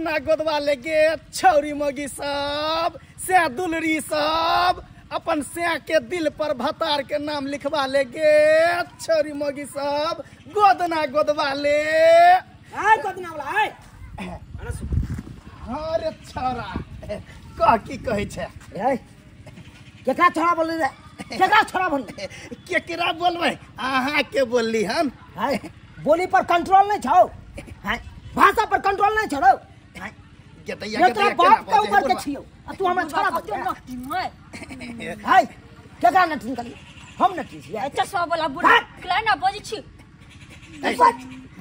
गोदना गोदवा ले गे छौरी मोगी सब से दुलरी सब अपन से के दिल पर भतार के नाम लिखवा ले गे छौरी मोगी सब गोदना गोदवा ले। आय गोदना वाला आय। हाँ रे छौरा कह की कहै छै? ए केकरा छोरा बोलली रे? केकरा छोरा बोलली? केकरा बोलबै? अहाँ के बोलली हम। हाय बोली पर कंट्रोल नहीं छौ, भाषा पर कंट्रोल नहीं छौ। गेदैया तोरा बाप के उम्र के छियौ आ तू हमरा छोरा बोल। हाय केकरा नटिन करी? हम नटिन छियै। चश्मा वाला बुढ़ा केना ना बजै छी?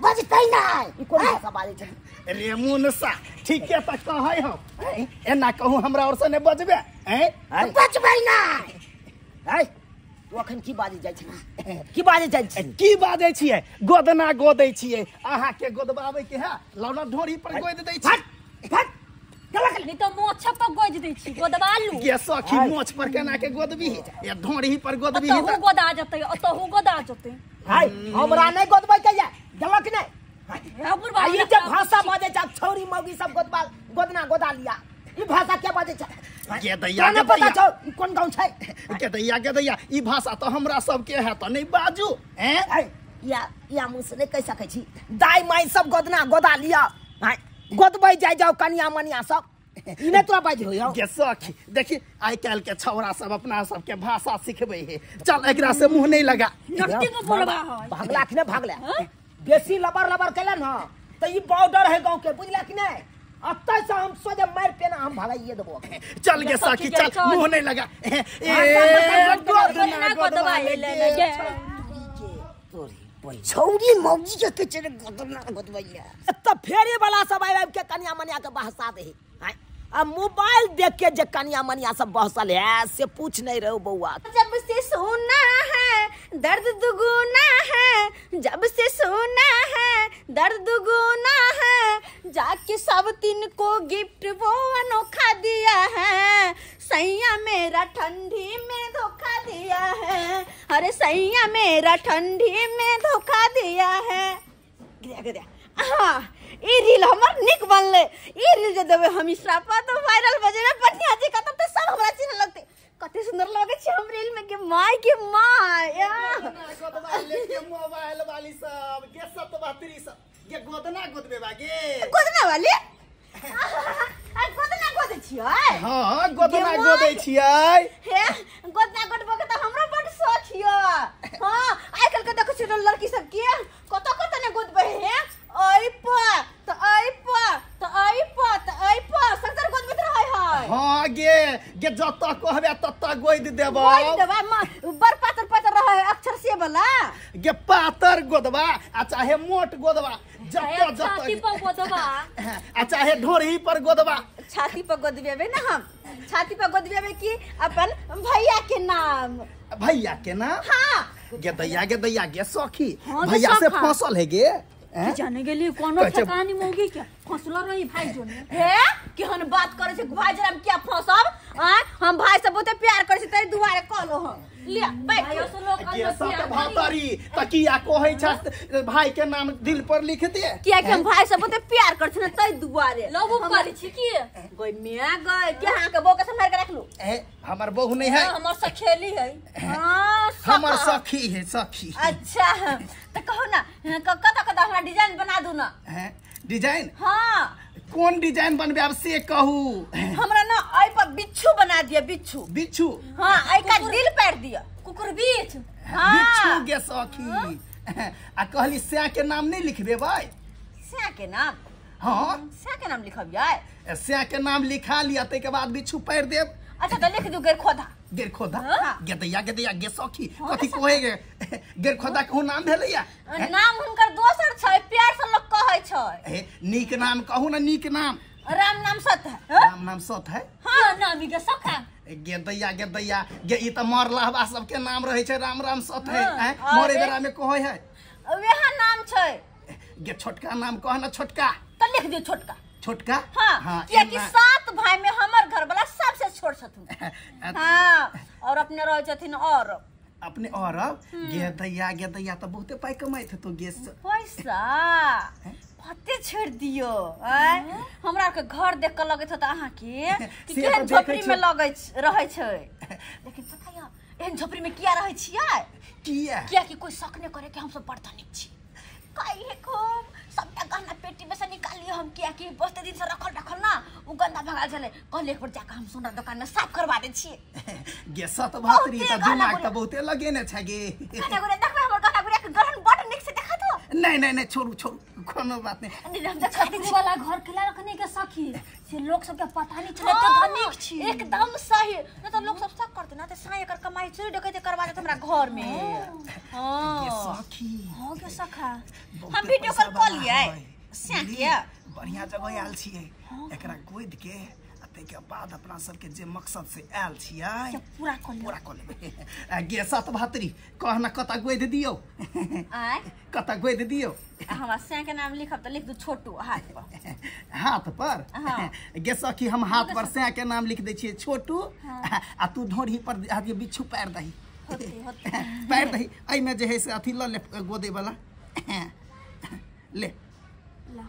बजतै नै। ई कोन भाषा बाजै छै रे मुनसा? ठीके त कहै हम, एना कहू हमरा और से नै बजबे? बजबै नै। हाय तू अखन की बाजै जाइ छी? की बाजै जाइ छी? की बाजै छियै? गोदना गोदै छियै। अहाँ के गोदबाबै के है लौना ढोरी पर गोद दै छी। फट नहीं तो मोछ पर गोद दै छी। गोदबा लू गे सखी, मोछ पर केना के गोदबी? या ढोरी पर गोदबी? ओतहु गोदा जतै, ओतहु गोदा जतै। हाय हमरा नै गोदबै के या गेलक नै। ई जे भाषा बाजै छै छौरी मौगी सब गोदबा गोदना गोदा लिया, ई भाषा के बाजै छै? गेदैया के पता छौ ई कोन गांव छै? गेदैया गेदैया ई भाषा त हमरा सब के है त नै बाजू। हैं या या मुंह से नै कहि सकै छी। दाई माई सब गोदना गोदा लिया, गोदबै जाय जाओ कनिया मनिया सब। ई नै तोरा बाजि होय गे सखी। देखी आइ काल्हि के छौरा सब अपना सब के भाषा सिखबै है। चल एकरा से मुंह नहीं लगा। नट्टी को बोलबा है। भागला कि नै भागला? बेसी लबर लबर केला न त ई बॉर्डर है गांव के, बुझला कि नै? अतै से हम सोझे मारि पेना हम भगाइए देबो। चल गे सखी चल, मुंह नहीं लगा। ए गोदना गोदवा ले गे तोरी छौरी मौजी के के चले गोदना गोदवैया। त फेरे वाला सब आबि आबि के कनिया मनिया के बहसा दे। आ मोबाइल देख के जे कनिया मनिया सब बहसल है से पूछ नहीं रहो बउआ। जब से सोना है दर्द दुगुना है, जब से सोना है दर्द दुगुना है, जाके सब तीन को गिफ्ट वो अनोखा दिया है, सैया मेरा ठंडी में धोखा दिया है, अरे सैया मेरा ठंडी में धोखा दिया है। गिरा गिरा। हाँ ई रील हमर निक बनले। ई रील जे देबै हम इंस्टा पर तो वायरल भ जेबै। बढ़िया जी कतौ त सब हमरा चिन्ह लगतै। कते सुंदर लगै छै हम रील में के my के my. गोदवा लेके मोबाइल वाली सब गे सतबहत्री सब गे गोदना गोदबे बा गे गोदना वाली। आ गोदना गोदै छियै? हां गोदना गोदै छियै। हे गोदना गोदबो के त हमरो बड शौक यो। हां आइ काल के देखै छियै लड़की सब के कत कत ने गोदबै हे। ऐ प त ऐ प त ऐ प त ऐ प सगदर गोदबैत रहै है। हां गे गे जत कहबे तत गोद देबो। गोद देबा बड़ पातर पातर रहै अक्षर से वाला गे पातर गोदबा आ चाहे मोट गोदबा, जत जत छाती पर गोदबा आ चाहे ढोरी पर गोदबा। छाती पर गोदबेबै ना हम, छाती पर गोदबेबै कि अपन भैया के नाम। भैया के नाम? हां गेदैया गेदैया गे सखी भैया से फसल है गे। जाने गेली कोनो ठकानी मौगी के फसलो रही भाई जोने। हे केहन बात करै छै भाई जरा हम किया फसब? आ हम भाई से बहुते प्यार करै छी तै दुआरे कहलो हम। ले बैठ गे सत भातरी तकिया कहै छ भाई के नाम दिल पर लिख दे। किया कि हम भाई से बहुते प्यार करै छी न तै दुआरे। लव करै छी की गई मिया गई के अहाँ के बहू के संभाल के रखलू? ए हमर बहू नहीं है, हमर सखेली है। हां हमर सखी है सखी। अच्छा त कहू ना कत कत हमरा डिजाइन बना दू ना। हैं डिजाइन? हां कौन डिजाइन बनबे अब से कहू। हमरा ना आई पर बिच्छू बना दिया। बिच्छू? बिच्छू हां आई का दिल पैर दिया। कुकुर बीच? हां बिच्छू गे सखी। आ कहली स्या के नाम नहीं लिखबे भाई? स्या के नाम? हां स्या के नाम लिखबियै। स्या के नाम लिखा लिया तै के बाद बिच्छू पैर देब। अच्छा त लिख दू गेरखोधा। गेरखोधा? गेदैया गेदैया गे सखी कथी कहे गे गेरखोधा? कहू नाम भेलैया? नाम हुनकर दोसर छै, प्यार से लोग कहै छै। ए नीक नाम कहू ना, नीक नाम। राम नाम सत है। राम नाम सत है? हां नाम गे सखा। गेदैया गेदैया गे ई त मरलहबा सब के नाम रहै छै राम राम सत है। मरे बेरा में कहै है वएह नाम छै। गे छोटका नाम कह ना छोटका। त लिख दियो छोटका। छोटका? हाँ, हाँ, कियाकि 7 भाई में हमर घर वाला सबसे छोट छथुन। हाँ और अपने रह छथिन और अपने अरब। गे दैया तो बहुते पाई कमाइत हेतो गे। पैसा पते छोड़ दियो आय हमरा के घर देख के लगैत त अहाँ के कि केहन झोपड़ी में लगै रहै छै लेकिन पता य एहन झोपड़ी में किया रहै छियै किया किया कि कोई शक नहीं करे कि हम सब बड़ धनिक छी कहे खूब सबटा गहना पेटी में से निकालियो हम किया कि बहुते दिन से रखल रखल ना उ गंदा भगाल छले कहले एक बार जाके हम सोना दुकान में साफ करवा दे छियै गे सत भातरी त दिमाग त बहुते लगेने छै गे गहना गुड़िया देखबै हमर गहना गुड़िया के गहन बड़ नीक से देखा तो नहीं नहीं नहीं छोड़ू छोड़ू कोनो बात नहीं हम देखै वाला घर केला रखने के सखी से लोग सब के पता नहीं चले त धनिक छी एकदम सही न त लोग सब शक करते ना त साई एकर कमाई चोरी डकैती करवा देत हमरा घर में हां गे सखी हां गे सखा हम वीडियो कॉल क लियै सखिया बढ़िया जगह आयल छियै एकरा गोद के आ तै के बाद अपना सबके जे मकसद से आयल छियै पूरा क पूरा क लेबै गे सत भातरी कहना कता गोद दियौ आय कता गोद दियौ हमरा सै के नाम लिखब त लिख दू छोटू हाथ पर हाथ पर गे सखी हम हाथ पर सै के नाम लिख दै छियै छोटू आ तू ढोढ़ी पर हाथ बिच्छू पैर दही होते होते पैर दही एहिमे जे है से अथी ल ले गोदे वाला ले ला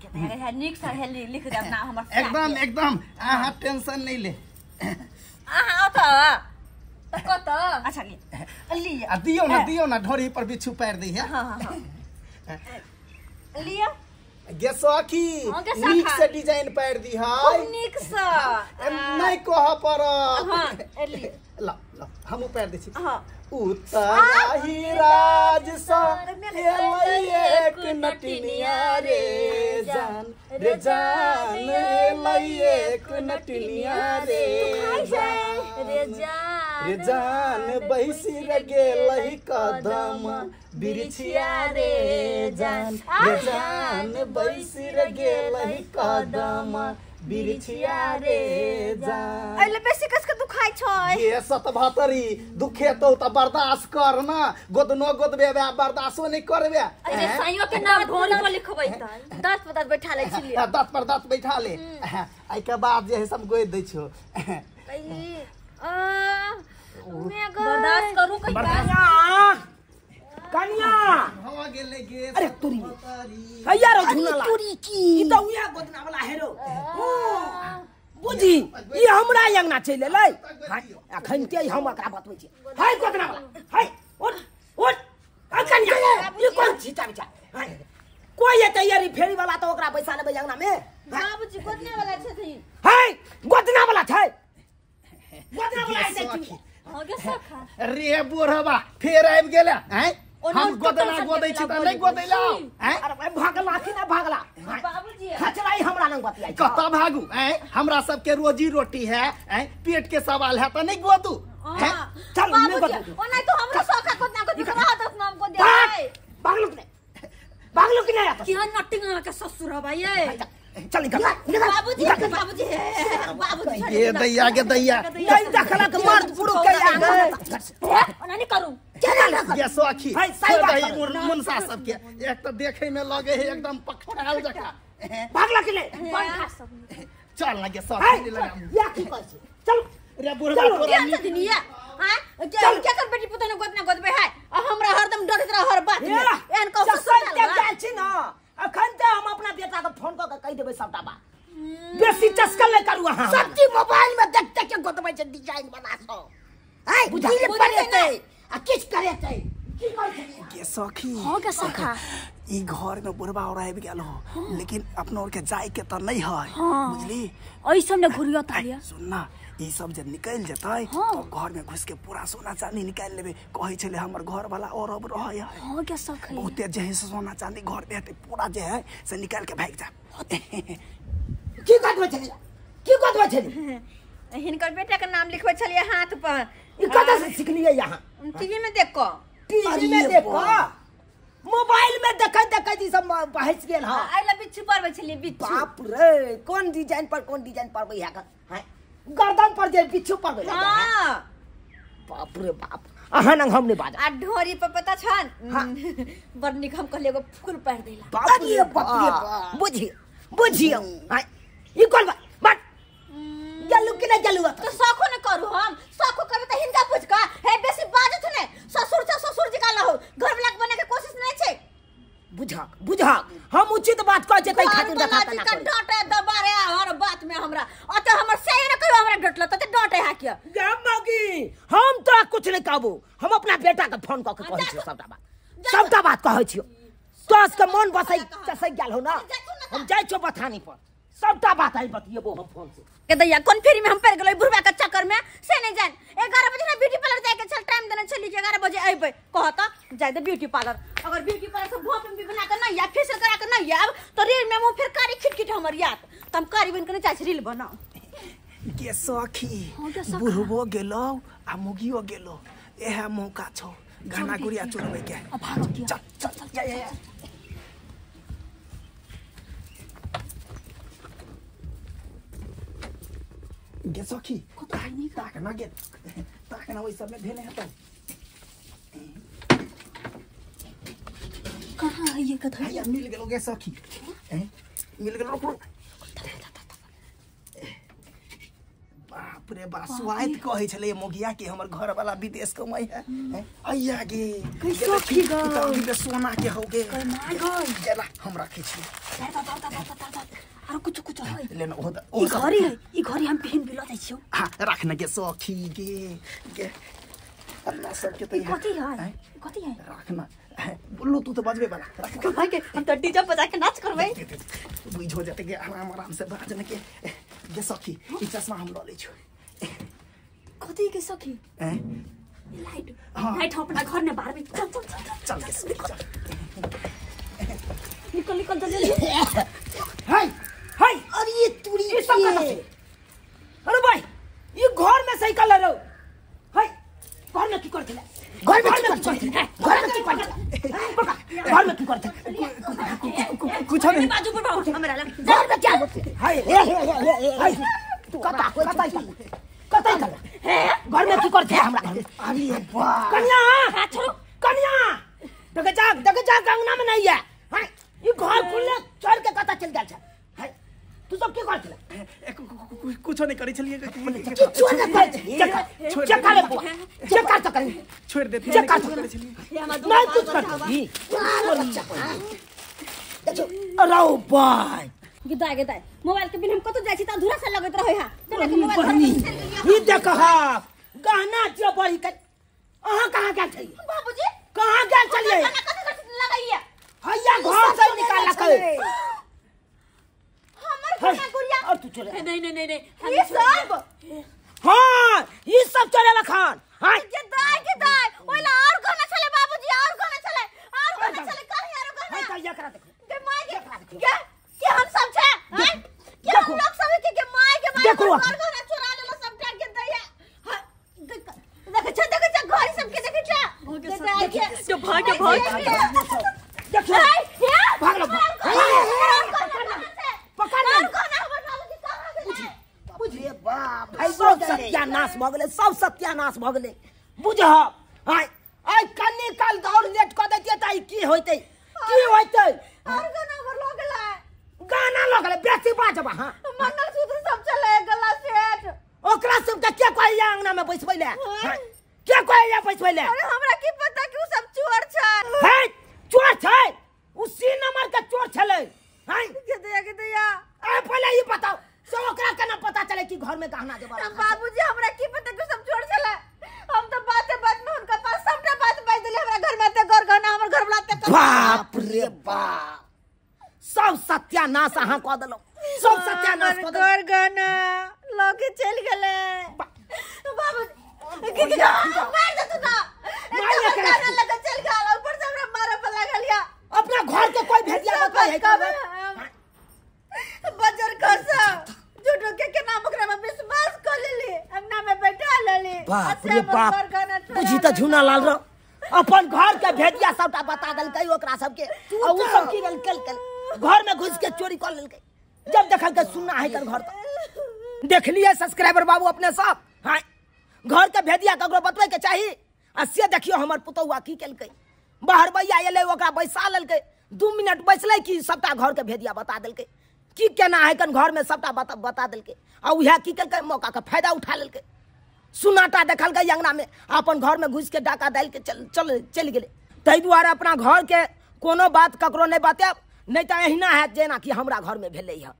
के नीक से हेली लिख देब ना हमर एकदम एकदम अहाँ टेंशन नहीं ले अहाँ आओ त त कत अच्छा ले लिया आ दियो ना ढोरी पर बिच्छू पैर दी है हां हां लिया गे सखी नीक से डिजाइन पैर दी है खूब नीक से नहीं कह पर हां लिया ला ला हमहु पैर दै छी हां उतराही राज सा एक नटनिया रे जान रे जान एक नटनिया रे जान रे जान रे जान बैसी रे गेलही कदम बिरछिया रे जान रे जान बैसी रे गेलही कदम बिरछिया रे जान अइले बेसी कस के दुखाइ छै ये सतभतरी दुखेतौ त बर्दाश्त कर ना गोदनो गोदबे बर्दाश्तो नहीं करबे अरे साइयो के नाम ढोल पर लिखबै त 10 पर 10 बैठा ले छिलिए 10 पर 10 बैठा ले एहि के बाद जे है सब गोद दै छौ आ बर्दाश्त करू कहिया कनिया हो गेलै गे अरे तोरी हैया रो झुनला तोरी की ई त उया गोदना वाला हेरो बुझी ई हमरा अंगना चलि एलै अखन ते हम एकरा बतबै छी है गोदना वाला है उठ उठ कनिया ई कोन छीटा बिचा है कोई एतै यारी फेरी वाला त ओकरा पैसा लेबै अंगना में बाबूजी गोदना वाला छथिन है गोदना वाला छै गोदना वाला छै हो गे सखा रे बुढ़वा फेर आबि गेला हैं हम गोदना गोदै छी त नहीं गोदैला हैं अरे भागला कि ना भागला बाबूजी खचलाई हमरा लंग बतियाई कत भागू हैं हमरा सबके रोजी रोटी है हैं पेट के सवाल है त नहीं गोदू हैं चल नहीं गोदू ओ नहीं तो हमरा सखा गोदना गोद रहत नाम को दे भागलो कि नहीं भागलो कि नहीं कि नटिंग के ससुर हबा ये चल निकल बाबूजी बाबूजी बाबूजी ये दैया के दैया नहीं देखला के मर्द पुरुष के ओना नहीं करू ये सखी सही बात मुनसा सबके एक त देखे में लगे है एकदम पखड़ाल जका भागला कि नहीं चल ना गे सखी लगा या की कहै छी चल रे बुढ़वा तोरा के छथिन हां के के कर बेटी पुतोह ने गोदना गोदबे है आ हमरा हरदम डरत रह हर बात में एहन कहू सत्य गेल छी ना अखन त हम अपना बेटा के फोन क के कहि देबै सबटा बात बेसी चस्कल नहीं करू अहाँ सब चीज मोबाइल में देख देख के गोदबै छै डिजाइन बना सो है दिल पड़ेतै आ किछ करेतै की कहै छी गे सखी हो गे सखा ई घर में बुढ़वा और आबि गेल हो लेकिन अपना और के जाय के त नहीं है बुझली ऐ सब ने घुरियो तालिया सुन ना ई सब जे निकल जेतै तो घर में घुस के पूरा सोना चांदी निकाल लेबे कहै छले हमर घर वाला और अब रहै है हो गे सखी बहुते जे है से सोना चांदी घर में हेतै पूरा जे है से निकाल के भागि जाब की कहबै छली की कहबै छली हिनकर बेटा के नाम लिखबै छलियै हाथ पर ई कतऽ से सिखलियै यहाँ टीवी में देख क टीवी में देख क मोबाइल में देखै देखै ई सब बहस गेल ह आइ ला बिच्छू परबै छलियै बिच्छू बाप रे कोन डिजाइन पर है हैं गर्दन पर जे बिच्छू परबै हां बाप रे बाप अहाँ नंग हम नहीं बाजा आ ढोरी पर पता छन बड़ नीक हम कहलियै एगो फूल पारि देला बाप रे बाप बुझियो बुझियो हैं ई कोन बात गेलू कि नहीं गेलू तो सखो न करू हम सखो करबे त हिनका पूछ क हे बेसी बाजत ने ससुर छ ससुर जी का लहो घर वाला के बने के कोशिश नहीं छै बुझक बुझक हम उचित बात कहै छियै तै खातिर देखा तना का डांटे दबारे हर बात में हमरा अते हमर से न कहियो हमरा डटल तते डांटे हा किया गे मौगी हम तोरा कुछ नहीं कहबो हम अपना बेटा के फोन क के कहै छियो सबटा बात सबटा बात कहै छियो तोस के मन बसै चसै गेल हो ना हम जाइ छियो बथानी पर सबटा बात आई बतियेबो हम फोन से के दैया कोन फेरी में हम पड़ गेलै बुढ़वा के चक्कर में से नहीं जान 11 बजे ना ब्यूटी पार्लर जाय के छल टाइम देने छली 11 बजे अइबै कहत जाय दे ब्यूटी पार्लर अगर ब्यूटी पार्लर से भोप में बना के नहीं या फेशियल करा के नहीं आब तो रील में मुंह फिर कारी खिटखिट हमर याद त हम कारी बन के नहीं चाहै छी रील बनाओ गे सखी बुढ़बो गेलो आ मुगियो गेलो एहा मौका छौ गाना गुड़िया चोरबै के चल चल चल जा जा गे सखी ताक ना गे ताक ना ओइ सब में भेले हेतौ कहाँ है ये कथा हैया मिल गेलो गे सखी मिल गेलो रुक रुक बाप रे बाप स्वाइत कहै छलै मोगिया के हमर घर वाला विदेश कमाइ है अइया गे सखी ग त सोना के हो गे गेला हम राखै छी आरो कुछ कुछ है लेना ओ ई घड़ी है ई घड़ी हम पहन भी ल जाइ छियौ हां राख न गे सखी गे गे अल्लाह सब के त कथी है कथी है राख न बोलू तू तो बजबे वाला राख भाई के हम त डीजे बजा के नाच करबै बुझ हो जाते गे आराम आराम से बाज न के गे सखी ई चश्मा हम ल लै छु कथी के सखी हैं लाइट लाइट हम अपना घर में बाहर में चल चल चल चल गे चल निकल निकल जल्दी हाय हाय अरे ये तुरी ये सब कथा छै अरे भाई ये घर में साइकिल रहो हाय घर में की करत घर में की करत घर में की करत घर में की करत कुछ नहीं बाजू पर बाबू हमरा लग घर में क्या हाय हे हे हे हाय तू कता कता कता घर में की करत हमरा अरे बाप कन्या हां छोड़ो कन्या देख जा अंगना में नहीं है हाय ये घर खुले छोड़ के कता चल गेल छै हाय तू सब की कर छले कुछ नहीं करै छलियै किछु नहीं करै छलियै चेक कर चेक कर तो करी छोड़ देते चेक कर करै छलियै नहीं कुछ कर देखो अरे भाई गिदा गिदा मोबाइल के बिन हम कतो जाइ छी त अधूरा सा लगैत रहै हां चल के मोबाइल घर में चल गेलियै ई देख हा गहना जे बड़ी के अहां कहां गेल छलियै बाबूजी कहां गेल छलियै कथि लगाइए हैया घर से निकाल के हमर गहना गुड़िया और तू चले नहीं नहीं नहीं नहीं ये सब हां ई सब चले लखान हां के दाई ओला और गहना छले बाबूजी और गहना छले और गहना छले कहीं और गहना हां त एकरा देखो के माय के के हम सब छे हां के हम लोग सब के माय के माय और गहना चोरा लेलो सब टाक के दैया हां देख छ घर सब के देख छ जो भाग भाग देखो भाग लो पकड़ ले बुझे बाप भाई सब सत्यानाश भ गेलै सब सत्यानाश भ गेलै बुझह आइ आइ कन्नी काल दौड़ लेट क दैतियै त आई की होइतै की होइतै और गाना भर लग गेलै गाना लग गेलै बेसी बाजब हां मंगलसूत्र सब चले गला सेट ओकरा सब के के कहैया अंगना में बैसबै ले के कहैया बैसबै ले अरे हमरा की पता कि उ सब चोर छै हे चोर छै उसी नंबर के चोर छलै हां के दैया के दैया ए पहले ई बताओ सब ओकरा केना पता चले कि घर में गहना जेवर बाबूजी हमरा की पता कि सब चोर छलै हम तो बाते बात में उनका पास सबटा बात बाज देली हमरा घर में ते घर गहना हमर घर वाला ते बाप रे बाप सब सत्यानाश अहां क देलौ सब सत्यानाश क देलौ घर गहना लके चल गेलै बाबू के के मार दे तू ना मार दे गहना लके चल गेल ऊपर से हमरा मारे पर लागल या अपना घर के कोई भेदिया बताई है बजर खसा झूठो के नाम ओकरा में विश्वास कर लेली अंगना में बैठा लेली बाप रे बाप बुझी त झूना लाल रहो अपन घर के भेदिया सबटा बता देलकै ओकरा सबके आ उ सब की गेल कल घर में घुस के चोरी कर लेलकै जब देखल के सुनना है कर घर त देख लिए सब्सक्राइबर बाबू अपने सब हां घर के भेदिया ककरो बतबै के चाही आ से देखियो हमर पुतौआ की केलकै बाहर भैया एलै ओकरा बैसा लेलकै 2 मिनट बैसलै कि सबटा घर के भेदिया बता देलकै की केना है कन घर में सबटा बता देलकै आ उएह की केलकै मौका के फायदा उठा लेलकै सुनाटा देखलकै अंगना में अपन घर में घुस के डाका डाल के चल चल चलि गेलै। ताहि दुआरे अपना घर के कोनो बात ककरो नहि बतायब, नहि तऽ एहिना हैत जेना कि हमरा घर में भेलै है।